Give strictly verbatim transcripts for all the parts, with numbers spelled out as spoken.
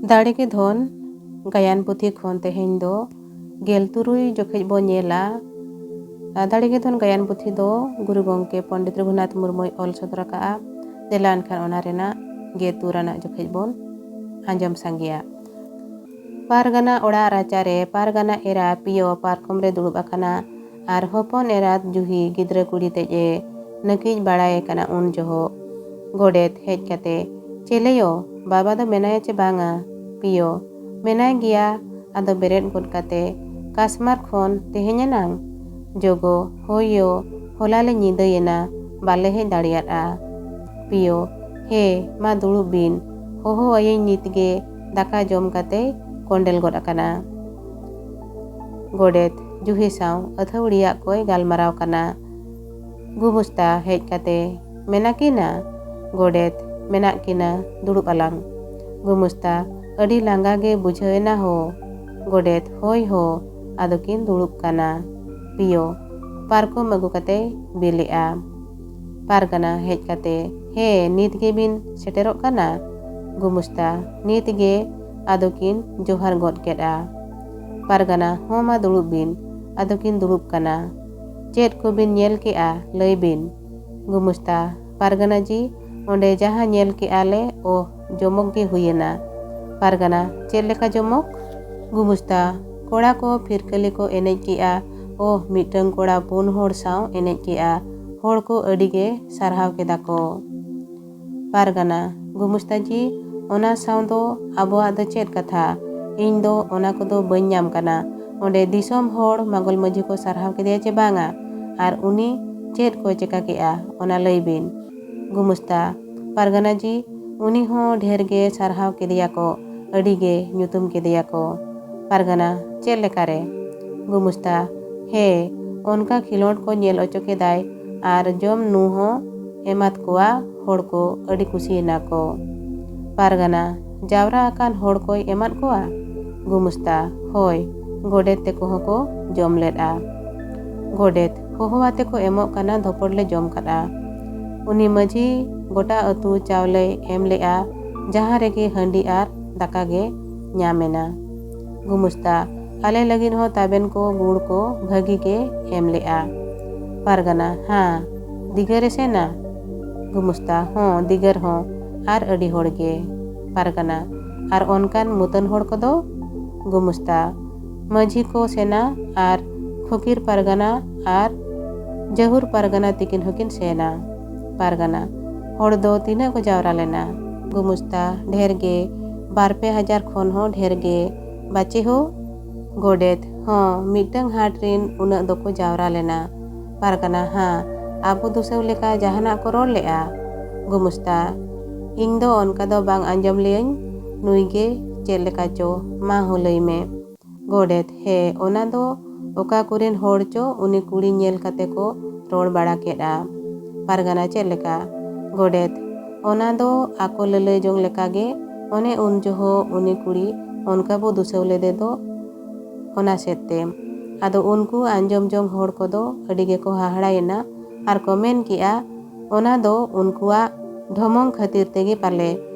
ᱫᱟᱲᱮ ᱜᱮ ᱫᱷᱚᱱ ᱜᱟᱭᱟᱱ ᱯᱩᱛᱷᱤ ᱠᱷᱚᱱ ᱛᱮᱦᱮᱧ ᱫᱚ ᱜᱮᱞ ᱛᱩᱨᱩᱭ ᱡᱚᱠᱷᱮᱡ ᱵᱚ ᱧᱮᱞᱟ᱾ ᱟᱨ ᱫᱟᱲᱮ ᱜᱮ ᱫᱷᱚᱱ ᱜᱟᱭᱟᱱ ᱯᱩᱛᱷᱤ ᱫᱚ ᱜᱩᱨᱩ ᱜᱚᱢᱠᱮ ᱯᱚᱱᱰᱤᱛ ᱨᱚᱜᱷᱩᱱᱟᱛᱷ ᱢᱩᱨᱢᱩᱭ ᱚᱞ ᱥᱚᱫᱚᱨ ᱟᱠᱟᱫᱼᱟ᱾ ᱫᱮᱞᱟ ᱮᱱᱠᱷᱟᱱ ᱚᱱᱟ ᱨᱮᱱᱟᱜ ᱜᱮ ᱛᱩᱨ ᱟᱱᱟᱜ ᱡᱚᱠᱷᱮᱡ ᱵᱚᱱ ᱟᱸᱡᱚᱢ ᱥᱟᱸᱜᱮᱭᱟ᱾ ᱯᱟᱨᱜᱟᱱᱟ ᱚᱲᱟᱜ ᱨᱟᱪᱟᱨᱮ ᱯᱟᱨᱜᱟᱱᱟ ᱮᱨᱟ ᱯᱤᱭᱳ ᱯᱟᱨᱠᱚᱢ ᱨᱮ ᱫᱩᱲᱩᱵ ᱟᱠᱟᱱᱟ ᱟᱨ ᱦᱚᱯᱚᱱ ᱮᱨᱟᱛ ᱡᱩᱦᱤ ᱜᱤᱫᱽᱨᱟᱹ ᱠᱩᱲᱤ ᱛᱮᱡ ᱮ ᱱᱟᱹᱠᱤᱡ ᱵᱟᱲᱟᱭᱮ ᱠᱟᱱᱟ᱾ ᱩᱱ ᱡᱚᱦᱚᱜ ᱜᱚᱰᱮᱛ ᱦᱮᱡ ᱠᱟᱛᱮ, "ᱪᱮᱞᱮᱭᱳ, ᱵᱟᱵᱟ ᱫᱚ ᱢᱮᱱᱟᱭᱟ ᱪᱮ ᱵᱟᱝᱟ?" ᱯᱤᱭᱳ, "ᱢᱮᱱᱟᱭ ᱜᱮᱭᱟ, ᱟᱫᱚ ᱵᱮᱨᱮᱫ ᱜᱚᱫ ᱠᱟᱛᱮ ᱠᱟᱥᱢᱟᱨ ᱠᱷᱚᱱ ᱛᱮᱦᱮᱧ ᱮᱱᱟᱝ?" ᱡᱚᱜᱚ, "ᱦᱳᱭ ᱭᱳ, ᱦᱚᱞᱟ ᱞᱮ ᱧᱤᱫᱟᱹᱭᱮᱱᱟ, ᱵᱟᱞᱮ ᱦᱮᱡ ᱫᱟᱲᱮᱭᱟᱫᱼᱟ᱾" ᱯᱤᱭᱳ, "ᱦᱮ, ᱢᱟ ᱫᱩᱲᱩᱵ ᱵᱤᱱ, ᱦᱚᱦᱚ ᱟᱹᱭᱟᱹᱧ ᱱᱤᱛ ᱜᱮ ᱫᱟᱠᱟ ᱡᱚᱢ ᱠᱟᱛᱮᱭ ᱠᱚᱸᱰᱮᱞ ᱜᱚᱫ ᱟᱠᱟᱱᱟ᱾" ᱜᱚᱰᱮᱛ ᱡᱩᱦᱤ ᱥᱟᱶ ᱟᱹᱛᱷᱟᱹᱣᱲᱤᱭᱟᱜ ᱠᱚᱭ ᱜᱟᱞᱢᱟᱨᱟᱣ ᱠᱟᱱᱟ᱾ ᱜᱩᱢᱩᱥᱛᱟ ᱦᱮᱡ ᱠᱟᱛᱮ, "ᱢᱮᱱᱟᱜ ᱠᱤᱱᱟ?" ᱜᱚᱰᱮᱛ, "ᱢᱮᱱᱟᱜ ᱠᱤᱱᱟ, ᱫᱩᱲᱩᱵ ᱟᱞᱟᱝ᱾" ᱜᱩᱢᱩᱥᱛᱟ, "ᱟᱹᱰᱤ ᱞᱟᱸᱜᱟ ᱜᱮ ᱵᱩᱡᱷᱟᱹᱣ ᱮᱱᱟ ᱦᱳ?" ᱜᱚᱰᱮᱛ, "ᱦᱳᱭ ᱦᱳ, ᱟᱫᱚ ᱠᱤᱱ ᱫᱩᱲᱩᱵ ᱠᱟᱱᱟ᱾" ᱯᱤᱭᱳ ᱯᱟᱨᱠᱚᱢ ᱟᱹᱜᱩ ᱠᱟᱛᱮᱭ ᱵᱤᱞᱮᱜᱼᱟ᱾ ᱯᱟᱨᱜᱟᱱᱟ ᱦᱮᱡ ᱠᱟᱛᱮ, "ᱦᱮ, ᱱᱤᱛ ᱜᱮᱵᱤᱱ ᱥᱮᱴᱮᱨᱚᱜ ᱠᱟᱱᱟ?" ᱜᱩᱢᱩᱥᱛᱟ, "ᱱᱤᱛ ᱜᱮ᱾" ᱟᱫᱚ ᱠᱤᱱ ᱡᱚᱦᱟᱨ ᱜᱚᱫ ᱠᱮᱫᱼᱟ᱾ ᱯᱟᱨᱜᱟᱱᱟ, "ᱦᱚᱸ, ᱢᱟ ᱫᱩᱲᱩᱵ ᱵᱤᱱ, ᱟᱫᱚ ᱠᱤᱱ ᱫᱩᱲᱩᱵ ᱠᱟᱱᱟ᱾ "ᱪᱮᱫ ᱠᱚᱵᱤᱱ ᱧᱮᱞ ᱠᱮᱜᱼᱟ, ᱞᱟᱹᱭ ᱵᱤᱱ?" ᱜᱩᱢᱩᱥᱛᱟ, "ᱯᱟᱨᱜᱟᱱᱟ ᱡᱤ, ᱚᱸᱰᱮ ᱡᱟᱦᱟᱸ ᱧᱮᱞ ᱠᱮᱜᱼᱟ ᱞᱮ, ᱳᱦ, ᱡᱚᱢᱚᱠ ᱜᱮ ᱦᱩᱭᱮᱱᱟ᱾" ᱯᱟᱨᱜᱟᱱᱟ, "ᱪᱮᱫ ᱞᱮᱠᱟ ᱡᱚᱢᱚᱠ?" ᱜᱩᱢᱩᱥᱛᱟ, "ᱠᱚᱲᱟ ᱠᱚ ᱯᱷᱤᱨᱠᱟᱹᱞᱤ ᱠᱚ ᱮᱱᱮᱡ ᱠᱮᱜᱼᱟ᱾ ᱳᱦ, ᱢᱤᱫᱴᱟᱝ ᱠᱚᱲᱟ ᱯᱩᱱ ᱦᱚᱲ ᱥᱟᱶ ᱮᱱᱮᱡ ᱠᱮᱜᱼᱟ᱾ ᱦᱚᱲ ᱠᱚ ᱟᱹᱰᱤ ᱜᱮ ᱥᱟᱨᱦᱟᱣ ᱠᱮᱫᱟ ᱠᱚ᱾" ᱯᱟᱨᱜᱟᱱᱟ, "ᱜᱩᱢᱩᱥᱛᱟ ᱡᱤ, ᱚᱱᱟ ᱥᱟᱶ ᱫᱚ ᱟᱵᱚᱣᱟᱜ ᱫᱚ ᱪᱮᱫ ᱠᱟᱛᱷᱟ? ᱤᱧ ᱫᱚ ᱚᱱᱟ ᱠᱚᱫᱚ ᱵᱟᱹᱧ ᱧᱟᱢ ᱠᱟᱱᱟ᱾ ᱚᱸᱰᱮ ᱫᱤᱥᱚᱢ ᱦᱚᱲ ᱢᱟᱜᱚᱞ ᱢᱟᱹᱡᱷᱤ ᱠᱚ ᱥᱟᱨᱦᱟᱣ ᱠᱮᱫᱮᱭᱟ ᱪᱮ ᱵᱟᱝᱟ? ᱟᱨ ᱩᱱᱤ ᱪᱮᱫ ᱠᱚ ᱪᱮᱠᱟ ᱠᱮᱜᱼᱟ, ᱚᱱᱟ ᱞᱟᱹᱭ ᱵᱤᱱ?" ᱜᱩᱢᱩᱥᱛᱟ, "ᱯᱟᱨᱜᱟᱱᱟ ᱡᱤ, ᱩᱱᱤ ᱦᱚᱸ ᱰᱷᱮᱨ ᱜᱮ ᱥᱟᱨᱦᱟᱣ ᱠᱮᱫᱮᱭᱟ ᱠᱚ, ᱟᱹᱰᱤ ᱜᱮ ᱧᱩᱛᱩᱢ ᱠᱮᱫᱮᱭᱟ ᱠᱚ᱾" ᱯᱟᱨᱜᱟᱱᱟ, "ᱪᱮᱫ ᱞᱮᱠᱟᱨᱮ?" ᱜᱩᱢᱩᱥᱛᱟ, "ᱦᱮᱸ, ᱚᱱᱠᱟ ᱠᱷᱮᱞᱳᱰ ᱠᱚ ᱧᱮᱞ ᱚᱪᱚ ᱠᱮᱫᱟᱭ ᱟᱨ ᱡᱚᱢ ᱧᱩ ᱦᱚᱸ ᱮᱢᱟᱫ ᱠᱚᱣᱟ, ᱦᱚᱲ ᱠᱚ ᱟᱹᱰᱤ ᱠᱩᱥᱤᱭᱮᱱᱟ ᱠᱚ᱾" ᱯᱟᱨᱜᱟᱱᱟ, "ᱡᱟᱣᱨᱟ ᱟᱠᱟᱱ ᱦᱚᱲ ᱠᱚᱭ ᱮᱢᱟᱫ ᱠᱚᱣᱟ?" ᱜᱩᱢᱩᱥᱛᱟ, "ᱦᱳᱭ, ᱜᱚᱰᱮᱛ ᱛᱮᱠᱚ ᱦᱚᱸᱠᱚ ᱡᱚᱢ ᱞᱮᱫᱼᱟ᱾ ᱜᱚᱰᱮᱛ, ᱦᱚᱦᱚ ᱟᱛᱮ ᱠᱚ ᱮᱢᱚᱜ ᱠᱟᱱᱟ, ᱫᱷᱚᱯᱚᱲ ᱞᱮ ᱡᱚᱢ ᱠᱟᱫᱼᱟ᱾ ᱩᱱᱤ ᱢᱟᱹᱡᱷᱤ ᱜᱚᱴᱟ ᱟᱹᱛᱩ ᱪᱟᱣᱞᱮᱭ ᱮᱢ ᱞᱮᱫᱼᱟ, ᱡᱟᱦᱟᱸ ᱨᱮᱜᱮ ᱦᱟᱺᱰᱤ ᱟᱨ ᱴᱟᱠᱟ ᱜᱮ ᱧᱟᱢ ᱮᱱᱟ᱾ ᱜᱩᱢᱩᱥᱛᱟ, ᱟᱞᱮ ᱞᱟᱹᱜᱤᱫ ᱦᱚᱸ ᱛᱟᱵᱮᱱ ᱠᱚ ᱜᱩᱲ ᱠᱚ ᱵᱷᱟᱹᱜᱤ ᱜᱮ ᱮᱢ ᱞᱮᱜᱼᱟ᱾ ᱯᱟᱨᱜᱟᱱᱟ, ᱦᱟᱸ, ᱫᱤᱜᱷᱟᱹ ᱨᱮ ᱥᱮᱱᱟ? ᱜᱩᱢᱩᱥᱛᱟ, ᱦᱚᱸ, ᱫᱤᱜᱷᱟᱹ ᱨᱮᱦᱚᱸ ᱟᱨ ᱟᱹᱰᱤ ᱦᱚᱲ ᱜᱮ᱾ ᱯᱟᱨᱜᱟᱱᱟ, ᱟᱨ ᱚᱱᱠᱟᱱ ᱢᱩᱛᱟᱹᱱ ᱦᱚᱲ ᱠᱚᱫᱚ? ᱜᱩᱢᱩᱥᱛᱟ, ᱢᱟᱹᱡᱷᱤ ᱠᱚ ᱥᱮᱱᱟ ᱟᱨ ᱯᱷᱚᱠᱤᱨ ᱯᱟᱨᱜᱟᱱᱟ ᱟᱨ ᱡᱟᱹᱦᱩᱨ ᱯᱟᱨᱜᱟᱱᱟ ᱛᱤᱠᱤᱱ ᱦᱚᱸᱠᱤᱱ ᱥᱮᱱᱟ᱾ ᱯᱟᱨᱜᱟᱱᱟ, ᱦᱚᱲ ᱫᱚ ᱛᱤᱱᱟᱹᱜ ᱠᱚ ᱡᱟᱣᱨᱟ ᱞᱮᱱᱟ? ᱜᱩᱢᱩᱥᱛᱟ, ᱰᱷᱮᱨ ᱜᱮ, ᱵᱟᱨ ᱯᱮ ᱦᱟᱡᱟᱨ ᱠᱷᱚᱱ ᱦᱚᱸ ᱰᱷᱮᱨ ᱜᱮ᱾ ᱵᱟᱪᱮ ᱦᱳ? ᱜᱚᱰᱮᱛ, ᱦᱚᱸ, ᱢᱤᱫᱴᱟᱝ ᱦᱟᱴ ᱨᱤᱱ ᱩᱱᱟᱹᱜ ᱫᱚᱠᱚ ᱡᱟᱣᱨᱟ ᱞᱮᱱᱟ᱾ ᱯᱟᱨᱜᱟᱱᱟ, ᱦᱟᱸ, ᱟᱵᱚ ᱫᱩᱥᱟᱹᱣ ᱞᱮᱠᱟ ᱡᱟᱦᱟᱱᱟᱜ ᱠᱚ ᱨᱚᱲ ᱞᱮᱜᱼᱟ? ᱜᱩᱢᱩᱥᱛᱟ, ᱤᱧ ᱫᱚ ᱚᱱᱠᱟ ᱫᱚ ᱵᱟᱝ ᱟᱸᱡᱚᱢ ᱞᱮᱭᱟᱹᱧ, ᱱᱩᱭ ᱜᱮ ᱪᱮᱫ ᱞᱮᱠᱟ ᱪᱚ, ᱢᱟ ᱦᱚᱸ ᱞᱟᱹᱭ ᱢᱮ᱾ ᱜᱚᱰᱮᱛ, ᱦᱮᱸ, ᱚᱱᱟ ᱫᱚ ᱚᱠᱟ ᱠᱚᱨᱮᱱ ᱦᱚᱲ ᱪᱚ ᱩᱱᱤ ᱠᱩᱲᱤ ᱧᱮᱞ ᱠᱟᱛᱮ ᱠᱚ ᱨᱚᱲ ᱵᱟᱲᱟ ᱠᱮᱫᱼᱟ᱾ ᱯᱟᱨᱜᱟᱱᱟ, ᱪᱮᱫ ᱞᱮᱠᱟ? ᱜᱚᱰᱮᱛ, ᱚᱱᱟ ᱫᱚ ᱟᱠᱚ ᱞᱟᱹᱞᱟᱹᱭ ᱡᱚᱝ ᱞᱮᱠᱟ ᱜᱮ, ᱚᱱᱮ ᱩᱱ ᱡᱚᱦᱚᱜ ᱩᱱᱤ ᱠᱩᱲᱤ ᱚᱱᱠᱟ ᱵᱚ ᱫᱩᱥᱟᱹᱣ ᱞᱮᱫᱮ ᱫᱚ, ᱚᱱᱟ ᱥᱮᱫ ᱛᱮ᱾ ᱟᱫᱚ ᱩᱱᱠᱩ ᱟᱸᱡᱚᱢ ᱡᱚᱝ ᱦᱚᱲ ᱠᱚᱫᱚ ᱟᱹᱰᱤ ᱜᱮᱠᱚ ᱦᱟᱦᱟᱲᱟᱭᱮᱱᱟ ᱟᱨ ᱠᱚ ᱢᱮᱱ ᱠᱮᱜᱼᱟ, ᱚᱱᱟ ᱫᱚ ᱩᱱᱠᱩᱣᱟᱜ ᱰᱷᱚᱢᱚᱝ ᱠᱷᱟᱹᱛᱤᱨ ᱛᱮᱜᱮ ᱯᱟᱞᱮ,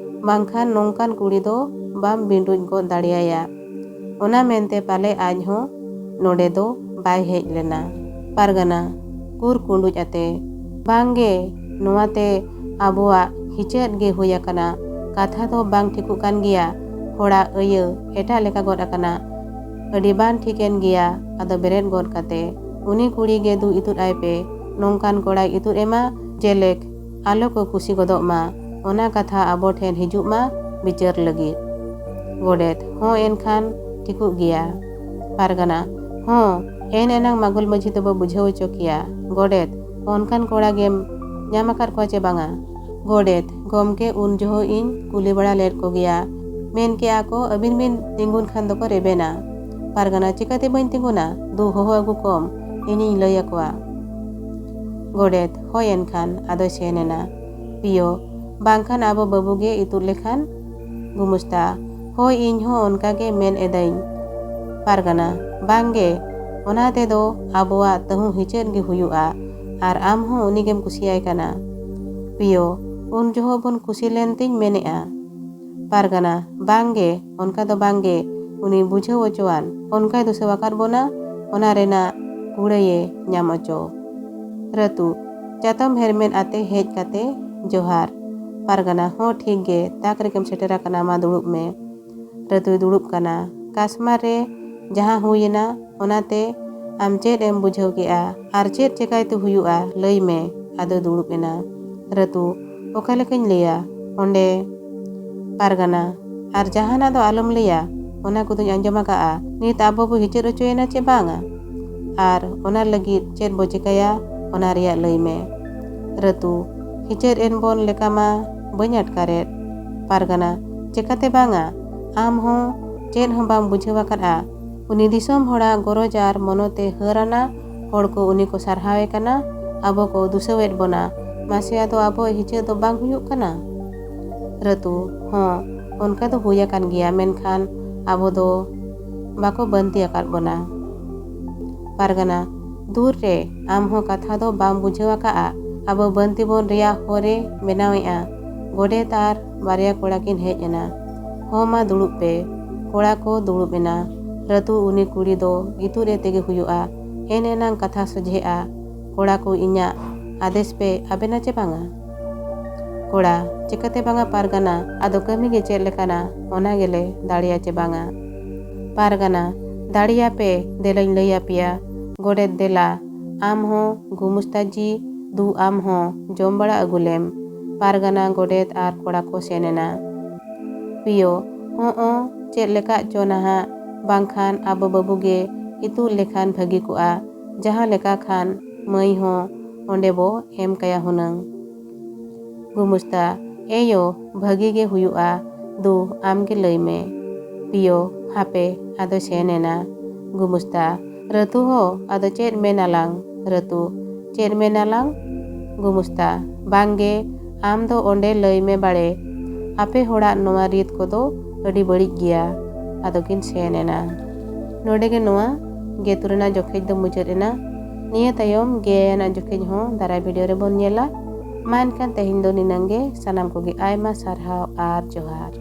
ᱵᱟᱝᱠᱷᱟᱱ ᱱᱚᱝᱠᱟᱱ ᱠᱩᱲᱤ ᱫᱚ ᱵᱟᱢ ᱵᱤᱸᱰᱩᱡ ᱜᱚᱫ ᱫᱟᱲᱮᱭᱟᱭᱟ᱾ ᱚᱱᱟ ᱢᱮᱱᱛᱮ ᱯᱟᱞᱮ ᱟᱡ ᱦᱚᱸ ᱱᱚᱰᱮ ᱫᱚ ᱵᱟᱭ ᱦᱮᱡ ᱞᱮᱱᱟ᱾ ᱯᱟᱨᱜᱟᱱᱟ, ᱠᱩᱨ ᱠᱩᱸᱰᱩᱡ ᱟᱛᱮ, ᱵᱟᱝᱜᱮ, ᱱᱚᱣᱟᱛᱮ ᱟᱵᱚᱣᱟᱜ ᱦᱤᱪᱟᱹᱫ ᱜᱮ ᱦᱩᱭ ᱟᱠᱟᱱᱟ᱾ ᱠᱟᱛᱷᱟ ᱫᱚ ᱵᱟᱝ ᱴᱷᱤᱠᱚᱜ ᱠᱟᱱ ᱜᱮᱭᱟ᱾ ᱦᱚᱲᱟᱜ ᱟᱹᱭᱟᱹ ᱮᱴᱟᱜ ᱞᱮᱠᱟ ᱜᱚᱫ ᱟᱠᱟᱱᱟ᱾ ᱟᱹᱰᱤ ᱵᱟᱝ ᱴᱷᱤᱠᱮᱱ ᱜᱮᱭᱟ᱾ ᱟᱫᱚ ᱵᱮᱨᱮᱫ ᱜᱚᱫ ᱠᱟᱛᱮ ᱩᱱᱤ ᱠᱩᱲᱤ ᱜᱮ ᱫᱩ ᱤᱛᱩᱫ ᱟᱭ ᱯᱮ᱾ ᱱᱚᱝᱠᱟᱱ ᱠᱚᱲᱟᱭ ᱤᱛᱩᱫ ᱮᱢᱟ, ᱡᱮᱞᱮᱠ ᱟᱞᱚ ᱠᱚ ᱠᱩᱥᱤ ᱜᱚᱫᱚᱜ ᱢᱟ᱾ ᱚᱱᱟ ᱠᱟᱛᱷᱟ ᱟᱵᱚ ᱴᱷᱮᱱ ᱦᱤᱡᱩᱜ ᱢᱟ ᱵᱤᱪᱟᱹᱨ ᱞᱟᱹᱜᱤᱫ᱾ ᱜᱚᱰᱮᱛ, ᱦᱚᱸ, ᱮᱱᱠᱷᱟᱱ ᱴᱷᱤᱠᱚᱜ ᱜᱮᱭᱟ᱾ ᱯᱟᱨᱜᱟᱱᱟ, ᱦᱚᱸ, ᱮᱱ ᱮᱱᱟᱝ ᱢᱟᱜᱚᱞ ᱢᱟᱹᱡᱷᱤ ᱫᱚᱵᱚ ᱵᱩᱡᱷᱟᱹᱣ ᱦᱚᱪᱚ ᱠᱮᱭᱟ᱾ ᱜᱚᱰᱮᱛ, ᱚᱱᱠᱟᱱ ᱠᱚᱲᱟ ᱜᱮᱢ ᱧᱟᱢ ᱟᱠᱟᱫ ᱠᱚᱣᱟ ᱪᱮ ᱵᱟᱝᱟ? ᱜᱚᱰᱮᱛ, ᱜᱚᱢᱠᱮ, ᱩᱱ ᱡᱚᱦᱚᱜ ᱤᱧ ᱠᱩᱞᱤ ᱵᱟᱲᱟ ᱞᱮᱫ ᱠᱚᱜᱮᱭᱟ᱾ ᱢᱮᱱ ᱠᱮᱜᱼᱟ ᱠᱚ, ᱟᱹᱵᱤᱱ ᱵᱤᱱ ᱛᱤᱸᱜᱩᱱ ᱠᱷᱟᱱ ᱫᱚᱠᱚ ᱨᱮᱵᱮᱱᱟ᱾ ᱯᱟᱨᱜᱟᱱᱟ, ᱪᱤᱠᱟᱹᱛᱮ ᱵᱟᱹᱧ ᱛᱤᱸᱜᱩᱱᱟ? ᱫᱩ ᱦᱚᱦᱚ ᱟᱹᱜᱩ ᱠᱚᱢ, ᱤᱧᱤᱧ ᱞᱟᱹᱭ ᱟᱠᱚᱣᱟ᱾ ᱜᱚᱰᱮᱛ, ᱦᱳᱭ, ᱮᱱᱠᱷᱟᱱ ᱟᱫᱚᱭ ᱥᱮᱱ ᱮᱱᱟ᱾ ᱯᱤᱭᱳ, ᱵᱟᱝᱠᱷᱟᱱ ᱟᱵᱚ ᱵᱟᱹᱵᱩ ᱜᱮ ᱤᱛᱩᱫ ᱞᱮᱠᱷᱟᱱ? ᱜᱩᱢᱩᱥᱛᱟ, ᱦᱳᱭ, ᱤᱧ ᱦᱚᱸ ᱚᱱᱠᱟ ᱜᱮ ᱢᱮᱱ ᱮᱫᱟᱹᱧ᱾ ᱯᱟᱨᱜᱟᱱᱟ, ᱵᱟᱝ ᱜᱮ, ᱚᱱᱟ ᱛᱮᱫᱚ ᱟᱵᱚᱣᱟᱜ ᱛᱟᱹᱦᱩ ᱦᱤᱪᱟᱹᱫ ᱜᱮ ᱦᱩᱭᱩᱜᱼᱟ, ᱟᱨ ᱟᱢ ᱦᱚᱸ ᱩᱱᱤ ᱜᱮᱢ ᱠᱩᱥᱤᱭᱟᱭ ᱠᱟᱱᱟ᱾ ᱯᱤᱭᱳ, ᱩᱱ ᱡᱚᱦᱚᱜ ᱵᱚᱱ ᱠᱩᱥᱤ ᱞᱮᱱ ᱛᱤᱧ ᱢᱮᱱᱮᱜᱼᱟ᱾ ᱯᱟᱨᱜᱟᱱᱟ, ᱵᱟᱝᱜᱮ, ᱚᱱᱠᱟ ᱫᱚ ᱵᱟᱝᱜᱮ, ᱩᱱᱤ ᱵᱩᱡᱷᱟᱹᱣ ᱚᱪᱚᱣᱟᱱ, ᱚᱱᱠᱟᱭ ᱫᱩᱥᱟᱹᱣ ᱟᱠᱟᱫ ᱵᱚᱱᱟ, ᱚᱱᱟ ᱨᱮᱱᱟᱜ ᱠᱩᱲᱟᱹᱭᱮ ᱧᱟᱢ ᱚᱪᱚ᱾ ᱨᱟᱹᱛᱩ, ᱪᱟᱛᱚᱢ ᱦᱮᱨᱢᱮᱫ ᱟᱛᱮ ᱦᱮᱡ ᱠᱟᱛᱮ ᱡᱚᱦᱟᱨ᱾ ᱯᱟᱨᱜᱟᱱᱟ, ᱦᱚᱸ ᱴᱷᱤᱠ ᱜᱮ, ᱛᱟᱠ ᱨᱮᱜᱮᱢ ᱥᱮᱴᱮᱨ ᱟᱠᱟᱱᱟ, ᱢᱟ ᱫᱩᱲᱩᱵ ᱢᱮ᱾ ᱨᱟᱹᱛᱩᱭ ᱫᱩᱲᱩᱵ ᱠᱟᱱᱟ᱾ ᱠᱟᱥᱢᱟᱨ ᱨᱮ ᱡᱟᱦᱟᱸ ᱦᱩᱭᱮᱱᱟ, ᱚᱱᱟᱛᱮ ᱟᱢ ᱪᱮᱫ ᱮᱢ ᱵᱩᱡᱷᱟᱹᱣ ᱠᱮᱜᱼᱟ ᱟᱨ ᱪᱮᱫ ᱪᱮᱠᱟᱭᱛᱮ ᱦᱩᱭᱩᱜᱼᱟ, ᱞᱟᱹᱭ ᱢᱮ᱾ ᱟᱫᱚᱭ ᱫᱩᱲᱩᱵ ᱮᱱᱟ᱾ ᱨᱟᱹᱛᱩ, ᱚᱠᱟ ᱞᱮᱠᱟᱧ ᱞᱟᱹᱭᱟ ᱚᱸᱰᱮ? ᱯᱟᱨᱜᱟᱱᱟ, ᱟᱨ ᱡᱟᱦᱟᱱᱟᱜ ᱫᱚ ᱟᱞᱚᱢ ᱞᱟᱹᱭᱟ, ᱚᱱᱟ ᱠᱚᱫᱚᱧ ᱟᱸᱡᱚᱢ ᱟᱠᱟᱜᱼᱟ᱾ ᱱᱤᱛ ᱟᱵᱚ ᱵᱚ ᱦᱤᱪᱟᱹᱫ ᱚᱪᱚᱭᱮᱱᱟ ᱪᱮ ᱵᱟᱝᱟ? ᱟᱨ ᱚᱱᱟ ᱞᱟᱹᱜᱤᱫ ᱪᱮᱫ ᱵᱚ ᱪᱮᱠᱟᱭᱟ, ᱚᱱᱟ ᱨᱮᱭᱟᱜ ᱞᱟᱹᱭ ᱢᱮ᱾ ᱨᱟᱹᱛᱩ, ᱦᱤᱪᱟᱹᱫ ᱮᱱ ᱵᱚᱱ ᱞᱮᱠᱟ ᱢᱟ ᱵᱟᱹᱧ ᱟᱴᱠᱟᱨᱮᱫ᱾ ᱯᱟᱨᱜᱟᱱᱟ, ᱪᱮᱠᱟᱛᱮ ᱵᱟᱝᱟ? ᱟᱢ ᱦᱚᱸ ᱪᱮᱫ ᱦᱚᱸ ᱵᱟᱢ ᱵᱩᱡᱷᱟᱹᱣ ᱟᱠᱟᱫᱼᱟ᱾ ᱩᱱᱤ ᱫᱤᱥᱚᱢ ᱦᱚᱲᱟᱜ ᱜᱚᱨᱚᱡᱽ ᱟᱨ ᱢᱚᱱᱚᱛᱮ ᱦᱟᱹᱨ ᱟᱱᱟ ᱦᱚᱲ ᱠᱚ ᱩᱱᱤ ᱠᱚ ᱥᱟᱨᱦᱟᱣᱮ ᱠᱟᱱᱟ, ᱟᱵᱚ ᱠᱚ ᱫᱩᱥᱟᱹᱣᱮᱫ ᱵᱚᱱᱟ᱾ ᱢᱟᱥᱮ, ᱟᱫᱚ ᱟᱵᱚᱣᱟᱜ ᱦᱤᱪᱟᱹᱫ ᱫᱚ ᱵᱟᱝ ᱦᱩᱭᱩᱜ ᱠᱟᱱᱟ? ᱨᱟᱹᱛᱩ, ᱦᱚᱸ, ᱚᱱᱠᱟ ᱫᱚ ᱦᱩᱭ ᱟᱠᱟᱱ ᱜᱮᱭᱟ, ᱢᱮᱱᱠᱷᱟᱱ ᱟᱵᱚ ᱫᱚ ᱵᱟᱠᱚ ᱵᱟᱹᱱᱛᱤ ᱟᱠᱟᱫ ᱵᱚᱱᱟ᱾ ᱯᱟᱨᱜᱟᱱᱟ, ᱫᱩᱨ ᱨᱮ, ᱟᱢ ᱦᱚᱸ ᱠᱟᱛᱷᱟ ᱫᱚ ᱵᱟᱢ ᱵᱩᱡᱷᱟᱹᱣ ᱟᱠᱟᱜᱼᱟ᱾ ᱟᱵᱚ ᱵᱟᱹᱱᱛᱤ ᱵᱚᱱ ᱨᱮᱭᱟᱜ ᱦᱚᱨᱮ ᱵᱮᱱᱟᱣᱮᱫᱼᱟ᱾ ᱜᱚᱰᱮᱛ ᱟᱨ ᱵᱟᱨᱭᱟ ᱠᱚᱲᱟ ᱠᱤᱱ ᱦᱮᱡ ᱮᱱᱟ᱾ ᱦᱚᱸ ᱢᱟ, ᱫᱩᱲᱩᱵ ᱯᱮ᱾ ᱠᱚᱲᱟ ᱠᱚ ᱫᱩᱲᱩᱵ ᱮᱱᱟ᱾ ᱨᱟᱹᱛᱩ, ᱩᱱᱤ ᱠᱩᱲᱤ ᱫᱚ ᱤᱛᱩᱫ ᱮ ᱛᱮᱜᱮ ᱦᱩᱭᱩᱜᱼᱟ᱾ ᱮᱱ ᱮᱱᱟᱝ ᱠᱟᱛᱷᱟ ᱥᱚᱡᱷᱮᱜᱼᱟ᱾ ᱠᱚᱲᱟ ᱠᱚ, ᱤᱧᱟᱜ ᱟᱫᱮᱥ ᱯᱮ ᱟᱵᱮᱱᱟ ᱪᱮ ᱵᱟᱝᱟ? ᱠᱚᱲᱟ, ᱪᱮᱠᱟᱛᱮ ᱵᱟᱝᱟ ᱯᱟᱨᱜᱟᱱᱟ? ᱟᱫᱚ ᱠᱟᱹᱢᱤ ᱜᱮ ᱪᱮᱫ ᱞᱮᱠᱟᱱᱟ, ᱚᱱᱟ ᱜᱮᱞᱮ ᱫᱟᱲᱮᱭᱟ ᱪᱮ ᱵᱟᱝᱟ? ᱯᱟᱨᱜᱟᱱᱟ, ᱫᱟᱲᱮᱭᱟᱯᱮ, ᱫᱮᱞᱟᱧ ᱞᱟᱹᱭ ᱟᱯᱮᱭᱟ᱾ ᱜᱚᱰᱮᱛ, ᱫᱮᱞᱟ, ᱟᱢ ᱦᱚᱸ ᱜᱩᱢᱩᱥᱛᱟ ᱡᱤ, ᱫᱩ ᱟᱢ ᱦᱚᱸ ᱡᱚᱢ ᱵᱟᱲᱟ ᱟᱹᱜᱩ ᱞᱮᱢ᱾ ᱯᱟᱨᱜᱟᱱᱟ, ᱜᱚᱰᱮᱛ ᱟᱨ ᱠᱚᱲᱟ ᱠᱚ ᱥᱮᱱ ᱮᱱᱟ᱾ ᱯᱤᱭᱳ, ᱦᱚᱸ ᱚ, ᱪᱮᱫ ᱞᱮᱠᱟ ᱪᱚ ᱱᱟᱦᱟᱜ, ᱵᱟᱝᱠᱷᱟᱱ ᱟᱵᱚ ᱵᱟᱹᱵᱩ ᱜᱮ ᱤᱛᱩᱫ ᱞᱮᱠᱷᱟᱱ ᱵᱷᱟᱹᱜᱤ ᱠᱚᱜᱼᱟ᱾ ᱡᱟᱦᱟᱸ ᱞᱮᱠᱟ ᱠᱷᱟᱱ ᱢᱟᱹᱭ ᱦᱚᱸ ᱚᱸᱰᱮ ᱵᱚ ᱮᱢ ᱠᱟᱭᱟ ᱦᱩᱱᱟᱹᱝ᱾ ᱜᱩᱢᱩᱥᱛᱟ, ᱮᱭᱳ, ᱵᱷᱟᱹᱜᱤ ᱜᱮ ᱦᱩᱭᱩᱜᱼᱟ᱾ ᱫᱩ, ᱟᱢ ᱜᱮ ᱞᱟᱹᱭ ᱢᱮ᱾ ᱯᱤᱭᱳ, ᱦᱟᱯᱮ, ᱟᱫᱚ ᱥᱮᱱ ᱮᱱᱟ᱾ ᱜᱩᱢᱩᱥᱛᱟ, ᱨᱟᱹᱛᱩ ᱦᱚ, ᱟᱫᱚ ᱪᱮᱫ ᱢᱮᱱ ᱟᱞᱟᱝ? ᱨᱟᱹᱛᱩ, ᱪᱮᱫ ᱢᱮᱱ ᱟᱞᱟᱝ? ᱜᱩᱢᱩᱥᱛᱟ, ᱵᱟᱝ ᱜᱮ, ᱟᱢ ᱫᱚ ᱚᱸᱰᱮ ᱞᱟᱹᱭ ᱢᱮ ᱵᱟᱲᱮ᱾ ᱟᱯᱮ ᱦᱚᱲᱟᱜ ᱱᱚᱣᱟ ᱨᱤᱛ ᱠᱚᱫᱚ ᱟᱹᱰᱤ ᱵᱟᱹᱲᱤᱡ ᱜᱮᱭᱟ᱾ ᱟᱫᱚ ᱠᱤᱱ ᱥᱮᱱ ᱮᱱᱟ᱾ ᱱᱚᱰᱮ ᱜᱮ ᱱᱚᱣᱟ ᱜᱮᱛᱩ ᱨᱮᱱᱟᱜ ᱡᱚᱠᱷᱮᱡ ᱫᱚ ᱢᱩᱪᱟᱹᱫ ᱮᱱᱟ᱾ ᱱᱤᱭᱟᱹ ᱛᱟᱭᱚᱢ ᱜᱮᱭᱟᱱᱟᱜ ᱡᱚᱠᱷᱮᱡ ᱦᱚᱸ ᱫᱟᱨᱟᱭ ᱵᱷᱤᱰᱤᱭᱳ ᱨᱮᱵᱚᱱ ᱧᱮᱞᱟ᱾ ᱢᱟ ᱮᱱᱠᱷᱟᱱ ᱛᱮᱦᱮᱧ ᱫᱚ ᱱᱤᱱᱟᱹᱝ ᱜᱮ᱾ ᱥᱟᱱᱟᱢ ᱠᱚᱜᱮ ᱟᱭᱢᱟ ᱥᱟᱨᱦᱟᱣ ᱟᱨ ᱡᱚᱦᱟᱨ᱾